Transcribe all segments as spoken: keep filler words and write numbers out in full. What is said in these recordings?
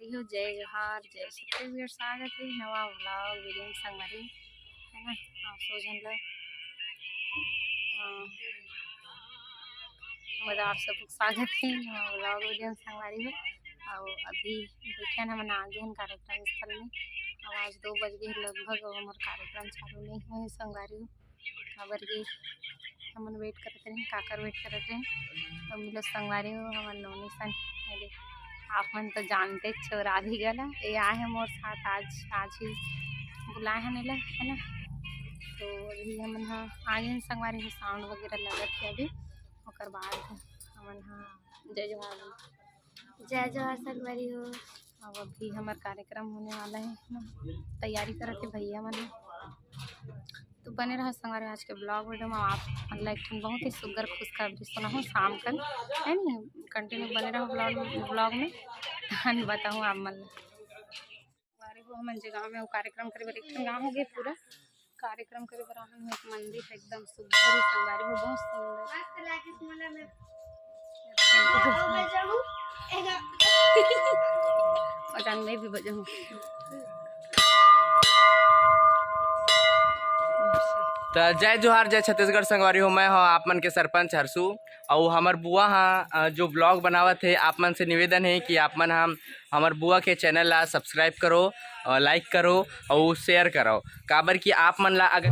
हो, जय जोहार, जय छत्तीसगढ़। स्वागत हे नवा vlog video में संगवारी, है ना? आप सब झन ला, अ, मतलब आप सब स्वागत हे नवा vlog video में संगवारी हो। अउ अभी बइठन हमन आगे हन कार्यक्रम स्थल में। अब आज दो बज गे लगभग, अब हमर कार्यक्रम चालू नहीं होए संगवारी हो। काबर कि हमन wait करत रहेन, काकर wait करत रहेन। तो मिलो संगवारी हो, हमन नोनी सन, अरे, आप मन तो जानते हो राधिका ला, ये आए हैं मोर साथ आज, आज ही बुलाए हैं नीला, है ना। तो अभी हमन हा आगे हैं संगवारी हो, sound वगैरह लगत है अभी, ओकर बाद हमन हा जय जोहार। जय जोहार संगवारी हो। अब अभी हमर कार्यक्रम होने वाला है ना, तैयारी करत हे भैया मन। तो बने रहो संगवारी आज के vlog video में। आप मन ला एक ठन बहुत ही सुग्घर खुशखबरी सुनाहूँ शाम कन, है नी? Continue बने रहो vlog, vlog में, तहन बताहूँ आप मन ला। संगवारी हो, हमन जे गाँव में वो कार्यक्रम करे बर एक ठन गाँव हो गए पूरा, कार्यक्रम करे बर आहन एक मंदिर है, एकदम सुंदर ही संगवारी हो, बहुत सुंदर। अजान में भी बजाऊँ। त जय जोहार, जय छत्तीसगढ़ संगवारी हो, मैं हो आप मन के सरपंच हरसू। अउ हमर बुआ हा, अ, जो vlog बनावत हे, आप मन से निवेदन हे कि आप मन हम हमर बुआ के channel ला subscribe करो, अ, like करो अउ share करो, काबर कि आप मन ला अगर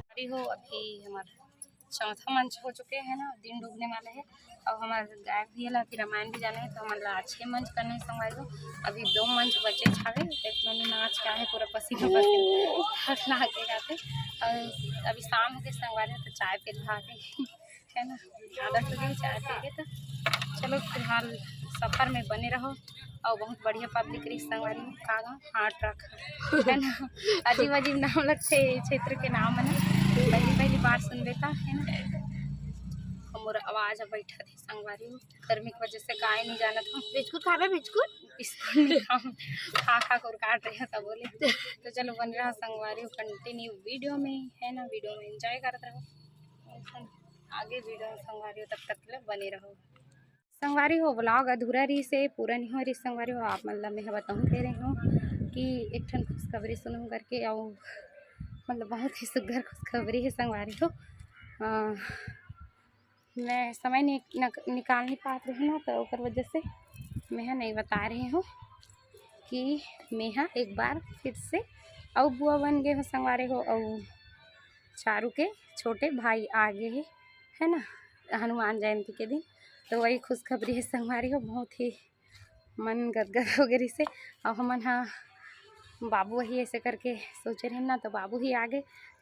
अभी हो, अभी हमर चौथा मंच हो चुके हैं ना, दिन डूबने वाला है। अब हमर गायक भैया ला अभी रामायण भी जाना है, तो हमन ला छः मंच करने हैं संगवारी हो। अभी दो मंच बचे छावे, तो इतना में नाच का है, पूरा पसीना पसीना थक लागे जाते। और अभी शाम हो गए संगवारी हो, तो चाय पी लागे, है ना, आदत हो गई चाय पी के। तो चलो फिलहाल सफर में बने रहो। अउ बहुत बढ़िया public रही संगवारी हो, का गाँव? हाँ, truck, है ना? अजीब अजीब नाम लगते क्षेत्र के नाम है ना, पहली पहली बार सुनबे ता, है ना? अउ मोर आवाज अब बैठा थे संगवारी हो, गर्मी की वजह से काय नहीं जानत हो। बिस्कुट खाबे, बिस्कुट? बिस्कुट नहीं खाऊँ, खा खा कर काट रहे हो सब बोले। तो चलो बने रहो संगवारी हो continue video में, है ना? Video में enjoy करत रहो, आगे video में संगवारी हो, तब तक के लिए बने रहो। संगवारी हो, vlog अधूरा रहिस हे, पूरा नहीं हो रहिस संगवारी हो। आप मन ला मैं ह बताहूँ कह रही हूँ कि एक ठन खुशखबरी सुनहूँ करके, अउ मतलब बहुत ही सुग्घर खुशखबरी है संगवारी हो। अ, मैं समय नि-, नक-, निकाल नहीं पात रही ना, तो ओकर वजह से मैं ह नहीं बता रही हूँ कि मैं ह एक बार फिर से अउ बुआ बन गए हो संगवारी हो, अउ चारू के छोटे भाई आ गए हे, है ना, हनुमान जयंती के दिन। तो वही खुशखबरी है संगवारी हो, बहुत ही मन गदगद हो गए रिसे। अब हमन हा बाबू वही ऐसे करके सोचे रहे ना, तो बाबू ही आ गए।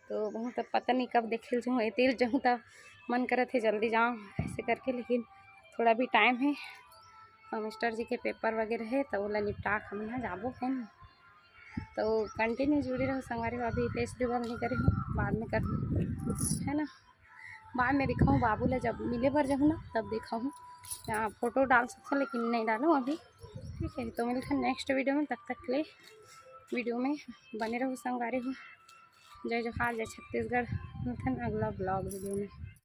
तो बहुत अब पता नहीं कब देखे ल जाऊँ, एते ल जाऊँ, तब मन करत है जल्दी जाऊँ ऐसे करके, लेकिन थोड़ा भी टाइम है। और मिस्टर जी के पेपर वगैरह है, तो ओला निपटा के हमन हा जाबो, है ना। तो continue जुड़े रहो संगवारी हो। अभी face reveal नहीं करे हूँ, बाद में कर, है ना, बाद में दिखाऊँ बाबू ला, जब मिले बर जाहूँ ना तब दिखाऊँ। यहाँ फोटो डाल सकते हैं लेकिन नहीं डालूँ अभी, ठीक है। तो मिलते हैं next video में, तब तक के लिए video में बने रहो संगवारी हो। जय जोहार, जय छत्तीसगढ़। मिलते हैं अगला vlog video में।